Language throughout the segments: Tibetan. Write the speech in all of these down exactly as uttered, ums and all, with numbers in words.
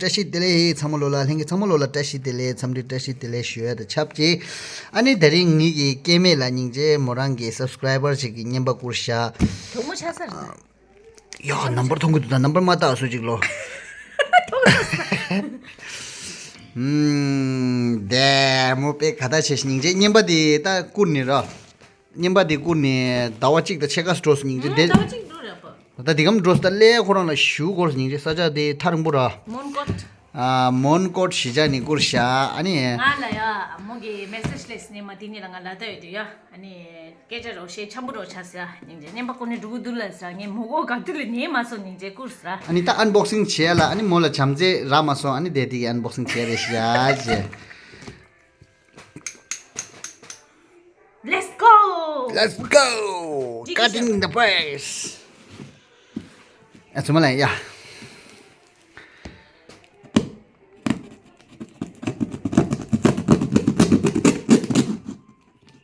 བཀྲ་ཤིས་བདེ་ལེགས། ཚང་མ་ལོ་ལ་ལྷན་རྒྱས་ཚང་མ་ལོ་ལ་བཀྲ་ཤིས་བདེ་ལེགས། འཚམས་འདྲི་བཀྲ་ཤིས་བདེ་ལེགས་ཞུ་ཡ་དང་ཆབས་ཅིག་ཨ་ནི་དེ་རིང་ངེད་ཀྱི་སྐྱེ་དམན་ལ་སྙིང་རྗེ་མོ་རང་གི་སབ་སི་ཀ་རའི་བར་ཅིག་གིས་རྔན་པ་བསྐུར་ཤག་གྲོགས་མོ་ཆགས་ས་རེད། ཡ་ནམ་བར་མཐོང་གི་འདུག་ད་ནམ་བར་མ་བཏགས་སུ་ཅིག་ལོ། ཧུམ། དེ་མོ་དཔེ་ག་ད་ཆེ་ཞིག་སྙིང་རྗེ། རྔན་པ་དེ་ད་བསྐུར་ནི་ར། རྔན་པ་དེ་བསྐུར་ནས་ཟླ་བ་གཅིག་དང་ཕྱེད་ཀ་འགྲོ་སོང་སྙིང་རྗེ་དེ། ཟླ་བ་གཅིག་འགྲོ་རེད་པ། ད་དེ་གམ་འགྲོ་སོང་ད་སླེ་ཁོ་རང་ལ་ཞུ་དགོས་སྙིང་རྗེ། ས་ཆ་དེ་ཐག་རིང་པོ་ར། མོན་གྷོ། ཨ། མོན་གྷོ་གཞིས་ཆགས་ནས་བསྐུར་ཤག་ཨ་ནི། ང་ལ་ཡ་མོ་གི་མེ་སེ་ཇི་སླེབས་ནས་མ་དེ་ནས་ལ་ང་ལ་ད་ཡོད་དུས་ཡ། ཨ་ནི་སྐད་ཆ་རོགས་བཤད་འཆམ་པོ་རོགས་བྱ་ཟེར་ཡ། སྙིང་རྗེ་རྔན་པ་བསྐུར་ནས་འགྲོ་གི་འདུག་ལ་ཟེར། ངས་མོ་གོ་ག་དུས་ལ་ཉན་མ་སོང་སྙིང་རྗེ་བསྐུར་ཟེར། ཨ་ནི་ད་ཨན་བོག་སིང་བྱས་ལ། ཨ་ནི་མོ་ལ་བྱམས་བརྩེ་རག་མ་སོང་། ཨ་ནི་དེ་དེ་གི་ཨན་བོག་སིང་བྱས་རེད་ཤག་ཅེ། Let's go! Let's go! Cutting the price. ཨ་ཚུ་མ་ལ་ཡ།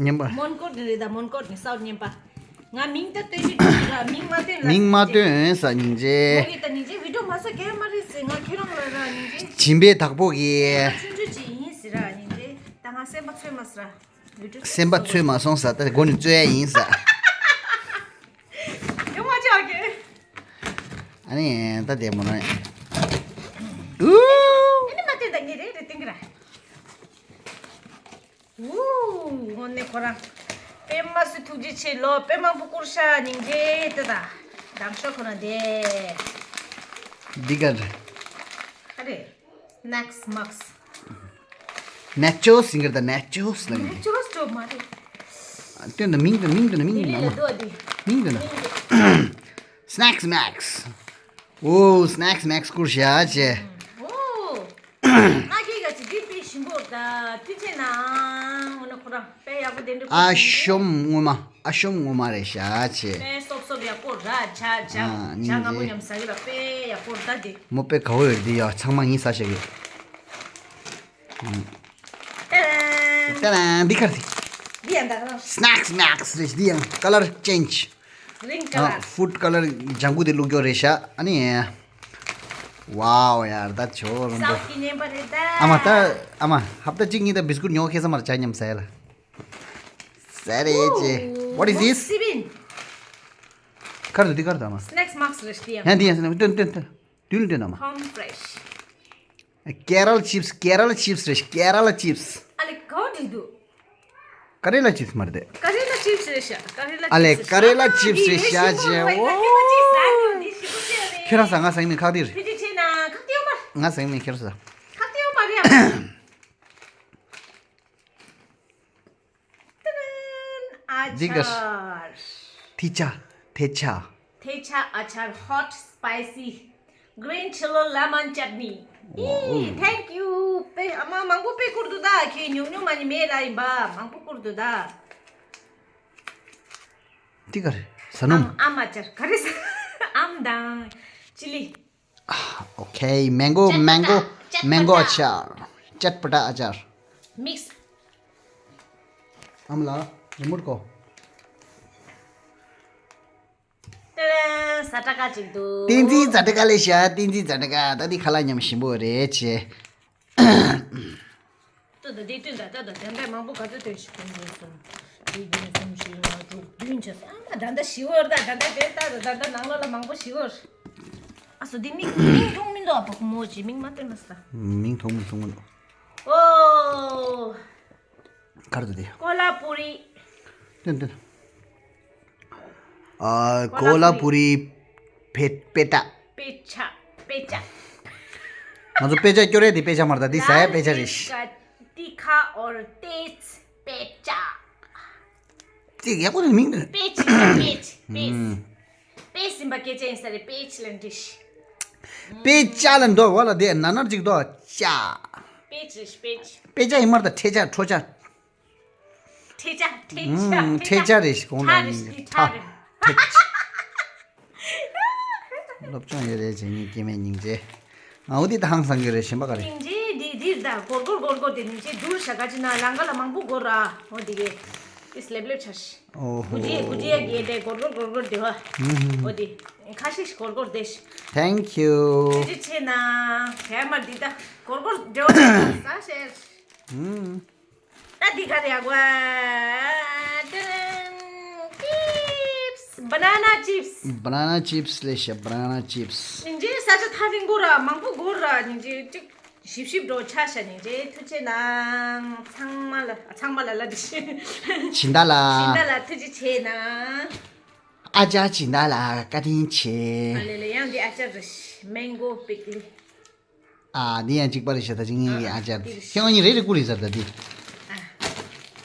རྔན་པ། མོན་གྷོ་ནས་རེད་ད། མོན་གྷོ་ནས་སའུཐ་རྔན་པ། ང་མིང་ད་སྟོན་གྱི་འདུག་ར། མིང་མ་སྟོན་ལ། མིང་མ་སྟོན་ས་སྙིང་རྗེ། མོ་གིས་ད་སྙིང་རྗེ་བི་ཌི་ཡོ་མ་བཟོ་གལ་མ་རེད་ཟེར། ང་ཁྱེད་རང་ལ་ར་སྙིང་རྗེ། སྦྱིན་པའི་བདག་པོ་གིས། ཆུང་ཆུང་ཅིག་ཡིན་ཟེར་ར་སྙིང་རྗེ། ད་ང་སེམས་པ་ཚོད་མ་ཟ་ར། བི་ཌི་ཡོ་སེམས་པ་ཚོད་མ་སོང་ས། ད་སྒོ་ནས་རྩོད་ཡ་ཡིན་ས། ཡོང་བ་ཅག་གི། ཨ་ནི་ད་དེ་མོ་ན། ཨུ། ཨ་ནི་མ་སྟོན་ད། ངས་རེ་རེ་སྟོན་གི་ར། ཨུ། དངོས་གནས་ཁོ་རང་། པད་མ་སུ་ཐུགས་རྗེ་ཆེ་ལོ། པད་མ་བུ་བསྐུར་ཤག་སྙིང་རྗེ། དེ་ད་འདམ་ཤོག་ཁོ་རང་དེ། འདི་གར། ཨ་རེ། སྣེག་སི་མེག་སི། ནེ་ཅོ་སི་ཟེར་གི་རེད་ད། ནེ་ཅོ་སི་ལ་ནེ་ཅོ་སི་ཅོ་མ་རེད། སྟོན་ད། མིང་དུ་མིང་དུ་ན། མིང་དུ་ན་མ། མིང་དུ་ན། སྣེག་སི་མེག་སི། ཨོ་སྣེག་སི་མེག་སི་བསྐུར་ཤག་ཅེ། ཨོ། ང་ཁྱེད་ཀ་ཅི་འདི་དཔེ་ཞིམ་པོ་ད་དུས་ཆེན་ན་འོ་ན་ཁོ་རང་དཔེ་ཡག་པོ་དེ་འདྲ་ཨ་ཤོམ་ངོ་མ། ཨ་ཤོམ་ངོ་མ་རེད་ཤག་ཅེ། དཔེ་སོབ་སོབ་ཡག་པོ་ར། ཇ་ཇ་ཨ་ཇ་སྔ་མོ་ཉམས་ཟ་གི་ལ་དཔེ་ཡག་པོ་ར་ད་དེ། མོ་དཔེ་དགའ་བོ་ཡོད་འདི་ཡ། ཚང་མ་ངས་ཟ་ཤེས་གི། ཏན་ཏན་འདི་ག་རེད། འདི་ཡང་ད་ག་རང་། སྣེག་སི་མེག་སི་རེད། འདི་ཡང་ཀ་ལར་ཅེན་ཇི། རིང་ཀ་ལར། ཧྥུཌ་ཀ་ལར་ལྗང་གུ་དེ་བླུགས་རྒྱུ་རེད་ཤག་ཨ་ནི། ཝའོ་ཡར་ད་ཇོ་རོན་པོ། སའུཐ་གི་རྔན་པ་རེད་ད། ཨ་མ་ད། ཨ་མ་ཧབ་ཏ་གཅིག་གཉིས་ད་བིས་ཀུཊ་ཉོ་ཁེ་ས་མར་ཇ་མཉམ་ཟ་ཡ་ལ། ཟ་རེད་ཅེ། What is this? སི་བིན། ཁར་དུ་འདི་ཁར་དུ་ཨ་མ། སྣེག་སི་མེག་སི་རེད་ཤག་དེ་ཡང་། ཡང་འདི་ཡང་སྣེག་སི་སྟོན་སྟོན་སྟོན། དུས་ལ་སྟོན་ཨ་མ། ཧོམ་ཕེ་རེ་ཤི། ཀེ་རལ་ཆིབ་སི། ཀེ་རལ་ཆིབ་སི་རེད། ཀེ་རལ་ཆིབ་སི། ཨ་ལེ་ག་བ་འདི་འདུག་ཀ་རེ་ལ་ཆིབ་སི་མ་རེད་དེ། ཀ་རེ་ལ་ཆིབ་སི་རེད་ཤག་ཀ་རེ་ལ་ཨ་ལེ་ཆིབ་སི་ཀ་རེ་ལ་ཆིབ་སི་རེད་ཤག་ཅེ། ཨོ། ཁྱོད་རང་ཟ། ང་ཟ་ཡིན་ནི་ཁག་ཏིར། ཕི་ཅི་ཆེ་ན་ཁག་ཏིའོ་མ། ང་ཟ་ཡིན་ནི་ཁྱོད་རང་ཟ། ཁག་ཏིའོ་མ་རེད། ཨ་འདི་ག་ཅར། ཐི་ཆ། ཐེ་ཆ། ཐེ་ཆ་ཨ་ཅར། Hot spicy green chilli lemon chutney. ཨི། Thank you. དཔེ་ཨ་མ་མང་པོ་དཔེ་བསྐུར་འདུག་ད། ཁྱེད་ཉུང་ཉུང་མ་ནི་མེད་ལ་ཡིན་པ། མང་པོ་བསྐུར་འདུག་ད། འདི་ག་རེ། ཟ་སྣུམ། ཨམ་ཨམ་ཨ་ཅར་ག་རེ་ཟ། ཨམ་དང་ཅི་ལི། ཨོ་ཁེ། མེང་གོ། ཅད་མེང་གོ། ཅད་མེང་གོ་ཨ་ཅར། ཅད་པ་ཏ་ཨ་ཅར། མིག་སི། ཨ་མ་ལགས་རི་མོཊ་ཁོ། ཏན་ཟ་ཏྲ་ཀ་ཅིག་འདུག་བསྟན་འཛིན་ཟ་ཏྲ་ཀ་ལས་བྱ། བསྟན་འཛིན་ཟ་ཏྲ་ཀ། ད་འདི་ཁ་ལག་ཉམས་ཞིམ་པོ་རེད་ཅེ། ཏོ་ད་འདི་སྟོན་ད། ད་ད་ད་ལྟ་མང་པོ་ག་ཚོད་སྟོན་ཞིག་སྟོན་དགོས་སོང་། གཅིག་གཉིས་གསུམ་བཞི་ལྔ་དྲུག་བདུན་བྱས་སོང་། ཨ་མ་ད་ལྟ་ཞི་བར་ད། ད་ལྟ་དེ་ད་ད་ད་ནང་ལོགས་ལ་མང་པོ་ཞི་བར། ཨ་སོ་འདི་མིག་མིག་མཐོང་མི་འདུག་ཨ་ཕོ་མོ་ཅིག་མིག་མ་སྟོན་མ་ས། མིག་མཐོང་མི་མཐོང་མི་འདུག་ཨོ། གར་དུ་དེ། ཀོ་ལ་པུ་རི། ཏན་ཏན། ཨ། ཀོ་ལ་པུ་རི། པེ་པེ་ཏ། པེ་ཆ། པེ་ཆ། ང་ཚོ་པེ་ཆ་སྐྱོར་ཡས་དེ་པེ་ཆ་མ་རེད་ད། འདི་ཟ་ཡས་པེ་ཆ་རེད། ལ་ལ་ཏི་ཁ་ཏི་ཁ་ཨོར་ཏེ་ཚི་པེ་ཆ། ཅིག་ཡག་པོ་རེད་མིང་དེ། པེ་ཆི་པེ་ཆི་པེ་ཆི། ཨུམ། པེ་ཟིན་པ་སྐད་ཆ་ཡིན་ས་རེད། པེ་ཆི་ལ་འདྲི་ཤི། པེ་ཆ་ལ་འདོར་བ་ལ་དེ་ན་ནར་ཅིག་འདོར་ཆ། པེ་ཆི་རེད་ཤི། པེ་ཆི། པེ་ཆ་ཡིན་མ་རེད་ད། ཁྲེ་ཆ། ཁྲོ་ཆ། ཁྲེ་ཆ། ཁྲེ་ཆ། ཨུམ། ཁྲེ་ཆ་རེད་ཤི། གོང་ལ་ཁྲ་རེད་ཤི། ཁྲ་ཁྲ་རེད། ཁྲེ་ཆ། སློབ་སྦྱོང་ཡོད་རེད་ཅེ། ངའི་སྐྱེ་དམན་སྙིང་རྗེ། ཨ། འོ་འདི་ད་ཧང་སང་གི་རེད། གཞན་པ་ག་རེ། སྙིང་རྗེ་འདི་འདིར་ད་སྒོར་སྒོར་སྒོར་སྒོར་དེ་སྙིང་རྗེ་བསྡུར་བྱ་ག་ཅི་ན་ལང་ཀ་ལ་མང་པོ་སྒོར་ར། འོ་འདི་གས། ཨིས་ལེབ་ལེབ་ཆར་ཤི། ཨོ་ཧོ། གུ་ཇི་གུ་ཇི་ཡ་གེ་དེ་གོར་གོར་གོར་གོར་དེ་བ། ཨོ་དེ་ཁ་ཤས་ཤིག་གོར་གོར་དེ་ཤི། Thank you. ཐུགས་རྗེ་ཆེ་ན། ཁྱེད་མར་འདི་ད་གོར་གོར་དེ་བ་ས་ཤེར། ད་འདི་ག་རེ་ཡག་པ། ཏན། ཅིབས། banana chips. Banana chips ལས་ཤ་banana chips. སྙིང་རྗེ། ས་ཆ་ཐག་རིང་པོ་ར་མང་པོ་འགོར་ར་སྙིང་རྗེ་ཅིག་ཞིབ་ཞིབ་འགྲོ་ཆ་ཤ་སྙིང་རྗེ། ཐུགས་རྗེ་གནང་། ཚང་མ་ལ་ཚང་མ་ལ་ལ་འདི་ཤི། སྦྱིན་བདག་ལ། སྦྱིན་བདག་ལ་ཐུགས་རྗེ་ཆེ་གནང་། ཨ་ཅག་སྦྱིན་བདག་ལ་བཀའ་དྲིན་ཆེ། ཨ་ལེ་ལེ། ཡང་འདི་ཨ་ཅག་རེ་ཤི། mango pickle. ཨ་འདི་ཡང་གཅིག་པ་རེད་ཤག་ད་གཅིག་ངེད་ཀྱི་ཨ་ཅག་འདི་ཁྱེད་རང་གཉིས་རེ་རེ་བསྐུར་ཡིན་ཟེར་ད་འདི། ཨ།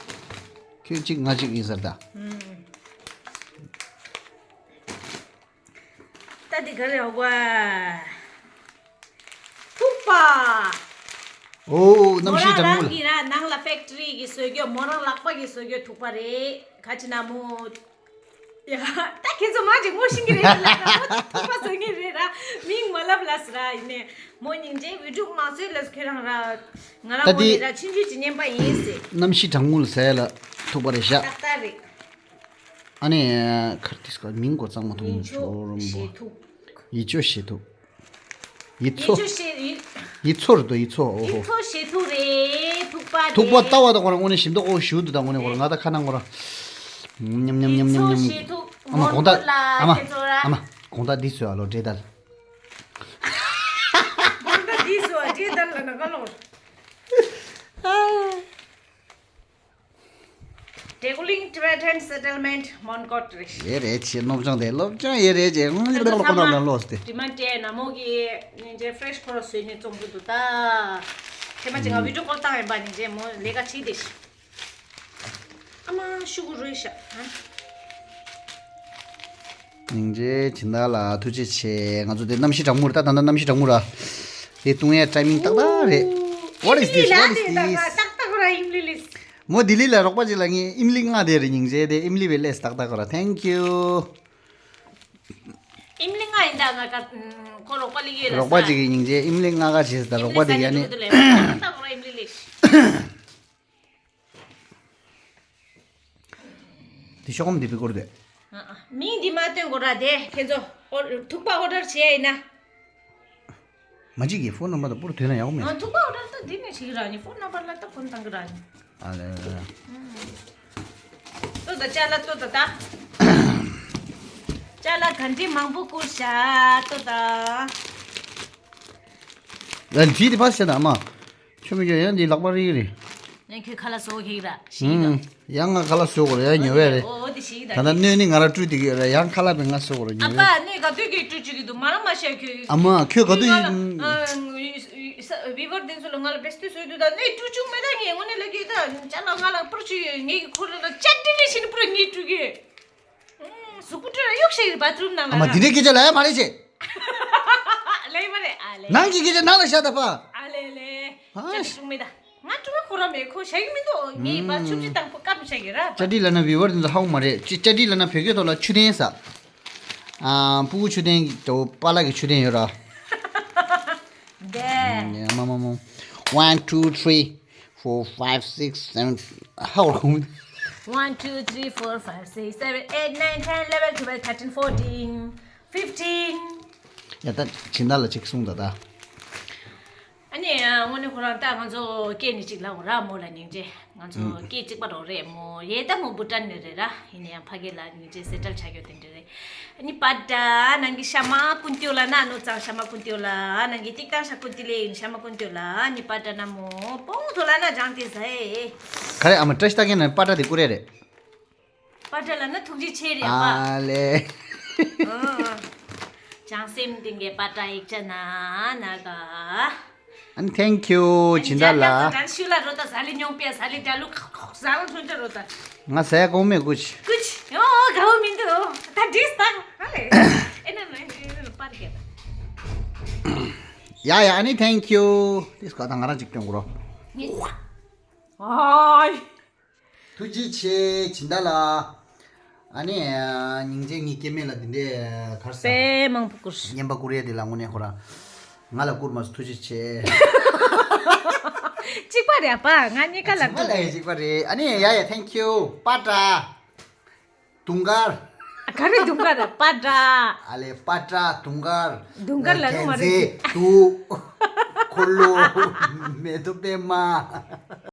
ཁྱོད་གཅིག་ང་གཅིག་ཡིན་ཟེར་ད། ཨུམ། ད་འདི་ག་རེ་ཡོད་ག། ཐུག་པ། ཨོ་གནམ་གཤིས་གྲང་མོ་ལ། མོ་རང་རང་གི་ར་ནང་ལ་factory གི་བཟོ་རྒྱུ། མོ་རང་ལག་པ་གི་བཟོ་རྒྱུ་ཐུག་པ་རེད། ག་ཅི་ན་མོ། ཡ། ད་ཁྱེད་ཚོ་མ་ཅིག་ངོ་ཤེས་ཀྱི་རེད་ལ། ད་མོ་ཐུག་པ་བཟོ་ངེས་རེད་ར། མིང་མ་ལབ་ལ་ཟེར་ར་ཡིན་ནས། མོ་སྙིང་རྗེ། video མ་བཟོས་ལ་ཁྱེད་རང་ར། ང་རང་ད་ངོ་དེ་ནས་ར་ཆུང་ཆུང་ཅིག་རྔན་པ་ཡིན་ཟེར། གནམ་གཤིས་གྲང་མོ་ལ་ཟས་ལ་ཐུག་པ་རེད་ཤག་ཏག་ཏག་རེད། ཨ་ནི་ཁར་ཏིས་ཀ་མིང་གོ་གཙང་མ་ཐུག་མོ་ཡིན་ཆོག་ཆོ་རོམ་པོ། ཞེ་ཐུག་ཡིད་ཆོ་ཞེ་ཐུག་ཡིད་ཡིད་ཚོ། ཆོ་ཞེ་ཡིད། ཡིད་ཚོ་རེད་དོ་ཡིད་ཚོ། ཨོ་ཧོ། ཡིད་ཚོ་ཞེ་ཐུག་རེད། ཐུག་པ་ཐུག་པ་རེད། ལྟ་བ་དང་ཁོ་རང་དངོས་གནས་ཞིམ་མདོག་ཨོ་ཞུ་འདུག་ད་དངོས་གནས་ཁོ་རང་ང་ད་ཁ་ནང་ཁོ་རང་ཉམ་ཉམ་ཉམ་ཉམ་ཉམ་ཉམ། ཡིད་ཚོ་ཞེ་ཐུག་ཨ་མ་དགོང་དག་ཨ་མ་ཨ་མ་དགོང་དག་འདི་ཚོས་ཨ་ལོ་འདྲེ་དལ། དགོང་དག་འདི་ཚོས་ཨ་འདྲེ་དལ་ལ་ན་ག་ལོ། ཏྲེ་གུ་ལིང་Tibetan Settlement མོན་གྷོ་རེད། ཡེ་རེད་ཆེ་སློབ་སྦྱོང་དེ་སློབ་སྦྱོང་ཡེ་རེད་ཆེ། ལོག་སྟེ། དྲི་མ་སྤྲད་ན་མོ་གི་ཉིན་རྗེས་ཕེ་རེ་ཤི་ཁོ་ར་བཟོས་ནས་བཙོང་གི་འདུག་ད། ཐེངས་མ་ཅིག་ང་བི་ཌི་ཡོ་ཀོལ་བཏང་ཡིན་པ། ཉིན་རྗེས་མོ་ལས་ཀ་བྱེད་དེ་ཤི། ཨ་མ་ཤུ་གུ་རུ་ཤ། སྙིང་རྗེ་སྦྱིན་བདག་ལ་ཐུགས་རྗེ་ཆེ། ང་ཚོ་དེ་གནམ་གཤིས་གྲང་མོ་རེད། ད་ད་ལྟ་གནམ་གཤིས་གྲང་མོ་ར། དེ་བཏུང་ཡས་ཊའི་མིང་ཏག་ཏག་རེད། What is this? What is this? ཏག་ཏག་ར་ཨིམ་ལི་ལིས། མོ་ལྡི་ལི་ལ་རོགས་པ་ཅིག་ལ་ངས་ཨིམ་ལི་མངགས་བསྡད་རེད། སྙིང་རྗེ་དེ་ཨིམ་ལི་བས་ལས་ཏག་ཏག་ར། Thank you. ཨིམ་ལི་མངགས་ཡིན་ད། ང་ཀ་ཁོ་རོགས་པ་ལི་ཡོད་ལ་རོགས་པ་ཅིག་གིས་སྙིང་རྗེ་ཨིམ་ལི་མངགས་ག་བྱས་ད་རོགས་པ་དེ་ཡ་ནི། ཏག་ཏག་ར་ཨིམ་ལི་ལིས། དེ་ཤོག་སྒམ་དེ་བི་སྐོར་དེ། ཨ་ཨ། མིང་འདི་མ་བཏོན་དགོས་ར་དེ་ཁྱེད་ཚོ། ཨོ། ཐུག་པ་ཨོ་ཌར་བྱེད་ཡ་ཡིན་ན། མ་གཅིག་གི་ཕོན་ནམ་བར་དང་པོ་རུ་དོན་ན་ཡག་པོ་མེད། ཨ། ཐུག་པ་ཨོ་ཌར་ད་འདི་ནས་བྱེད་ཀྱི་ར་ནི། ཕོན་ནམ་བར་ལ་ད་ཕོན་བཏང་གི་ར་ནི། ཨ་ལེ། ལྟོས་ད་ཅ་ལག་ལྟོས་ད་ད། ཅ་ལག་ག་འདྲི་མང་པོ་བསྐུར་ཤག་ལྟོས་ད། ལ་ལི་དེ་ཕ་ཤ་ད་མ། ཆུ་མི་སྐྱོ་ཡང་འདི་ལག་པ་རིག་རེད། ཡང་ཁྱོད་ཁ་ལག་བཟོ་ཁེག་ར་ཤིག་ད། ཡང་ང་ཁ་ལག་བཟོ་དགོས་རེད། ཡང་ཉོ་བས་རེད། ཨོ་དེ་ཤིག་ད། ད་ལྟ་སྣོད་ནི་ང་ར་བཀྲུས་བསྡད་ཀྱི་ཡོད་རེད། ཡང་ཁ་ལག་པས་ང་བཟོ་དགོས་རེད། ཉོ་བས། ཨ་ཕ་ནི་ག་དུས་ཀྱི་བཀྲུས་བཅུག་གི་འདུག་མ་ར་མ་ཤ་ཁྱོད། ཨ་མ་ཁྱོད་ག་དུས་ཀྱི། བི་ཝར་དེ་ཚོ་ལ་ང་ལ་བེ་སྟི་བཟོས་འདུག་ད་ནི་བཀྲུས་བཅུག་མེད། ད་ངས་དངོས་གནས་ལ་གི་ད་ཅ་ལག་ང་ལ་པུར་ཅུ་ངས་ཀྱི་ཁོ་ར་ལ་ཅ་ཏི་ལི་ཤིན་པུར་ངས་བཀྲུས་གི། གཟུགས་པོ་བཀྲུས་ལ་གཡུག་ཤ་གི་རེད་བ་ཐི་རུམ་ནང་ལ། ཨ་མ་དེ་འདྲའི་སྐད་ཆ་ལ་ཡ་མ་རེད་ཅེ། ལེ་མ་རེད། ཨ་ལེ། ནང་གི་སྐད་ཆ་ནང་ལ་བཤད་ད་ཕ། ཨ་ལེ་ལེ། ཧ། ཅ་ཏི་བཀྲུས་མེད་ད། ང་བཀྲུས་པ་ཁོ་ར་མེད། ཁོ་བྱ་གི་མི་འདུག་ངས་ཕ་ཆུབ་ཅི་དང་པོ་སྐམ་བྱ་གི་ར། ཅ་ཏི་ལབ་ན་བི་ཝར་དེ་ཚོ་ཧ་གོ་མ་རེད། ཅི་ཅ་ཏི་ལབ་ན་བོད་སྐད་ཐོག་ལ་མཆོད་རྟེན་ཟེར། ཨ། ཕྲུ་གུ་མཆོད་རྟེན་གྱི་འདྲ་བོ་པཱ་ལགས་ཀྱི་མཆོད་རྟེན་ཡོད་ར། འདས། མ་མ་མ། One, two, three, four, five, six, seven. ཧ་གོ་གོ། One, two, three, four, five, six, seven, eight, nine, ten, eleven, twelve, thirteen, fourteen, fifteen. ཡ་ད་སྦྱིན་བདག་ལ་ཅིག་གསུངས་ད་ད། ཨ་ནི་དངོས་གནས་ཁོ་རང་ད་ང་ཚོ་སྐད་ནི་གཅིག་ལབ་དགོས་ར་མོ་ལ་སྙིང་རྗེ། ང་ཚོ་སྐད་གཅིག་པ་རོགས་རེད་མོ། ཡེ་ད་མོ་བྷུ་ཊན་ནས་རེད་ར། ཡིན་ན་ཡང་ཕ་གི་ལ་སྙིང་རྗེ་སེ་ཊལ་ཆགས་ཡོད་དེ་འདྲ་རེད། ཨ་ནི་པ་ད་ནང་གི་ཤ་མ་ཀུན་ཏེའོ་ལ་ན་ནོ་ཙང་ཤ་མ་ཀུན་ཏེའོ་ལ་ནང་གི་ཏིག་ཏང་ཤ་ཀུན་ཏི་ལེ་ཡིན་ཤ་མ་ཀུན་ཏེའོ་ལ་ཨ་ནི་པ་ད་ན་མོ་པོང་ཐོ་ལ་ན་ལྗང་ཏི་ཟེ། ག་རེ་ཨ་མ་བཀྲ་ཤིས་རྟགས་མཁན་ན་པ་ད་དེ་ཀུ་རེ་རེད། པ་ད་ལ་ན་ཐུགས་རྗེ་ཆེ་རེད་པ། ཨ་ལེ། ཨ། བྱང་སེམས་ལྡན་གྱི་པ་ད་ཡིག་ཆ་ན་ན་ག་ཨན། Thank you སྦྱིན་བདག་ལ། ཨན་ཞུ་ལ་རོ་ད་ཟ་ལི་ཉོང་པེ་ཟ་ལི་ད་ལུ་ཟ་ལ་ཐོན་ཏེ་རོ་ད། ང་ཟ་ཡ་གོང་མེད་ཀུ་ཆི། ཀུ་ཆི། ཨོ་གའུ་མིན་འདུག་ད་འགྲིག་ད། ཨ་ལེ། ཨེ་ན་ན་ཨེ་ན་པར་གེ་ད། ཡ་ཡ་ཨ་ནི་thank you དེ་སྐོར་ད་ང་རང་ཅིག་སྟོན་དགོས་རོ། ཨའི། ཐུགས་རྗེ་ཆེ་སྦྱིན་བདག་ལ། ཨ་ནི། སྙིང་རྗེ་ངའི་སྐྱེ་དམན་ལ་འདི་འདྲའི་གར་ས། དཔེ་མང་པོ་བསྐུར། རྔན་པ་བསྐུར་ཡས་འདི་ལ་དངོས་གནས་ཁོ་རང་། ང་ལ་བསྐུར་མ་སོང་ཐུགས་རྗེ་ཆེ། གཅིག་པ་རེད་པ། ང་གཉིས་ཀ་ལ་གཅིག་པ་ལ་ཡ་གཅིག་པ་རེད། ཨ་ནི་ཡ་ཡ། Thank you། པ་ཏྲ། དུང་དཀར། ག་རེ་དུང་དཀར་རེད། པ་ཏྲ། ཨ་ལེ། པ་ཏྲ། དུང་དཀར། དུང་དཀར་ལ་རུང་མ་རེད། དུ། འཁོར་ལོ། མེ་ཏོག་པད་མ།